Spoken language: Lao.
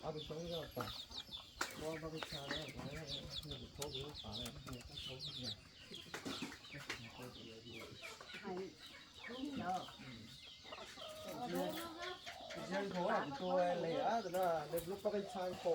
ເອົາໄປສົ່ງແລ້ວໄປ ບໍ່ ບໍ່ໄປຊາແລ້ວ ບໍ່ໄດ້ ເພິ່ນໂທໄປຫາປາແລ້ວ ເພິ່ນໂທເນາະ ໃຫ້ລຸງເນາະ ອືມ ເຊີນໂທ ໂທເລີຍ ແຕ່ວ່າເລີຍລຸກກໍໄປຊາໂທ.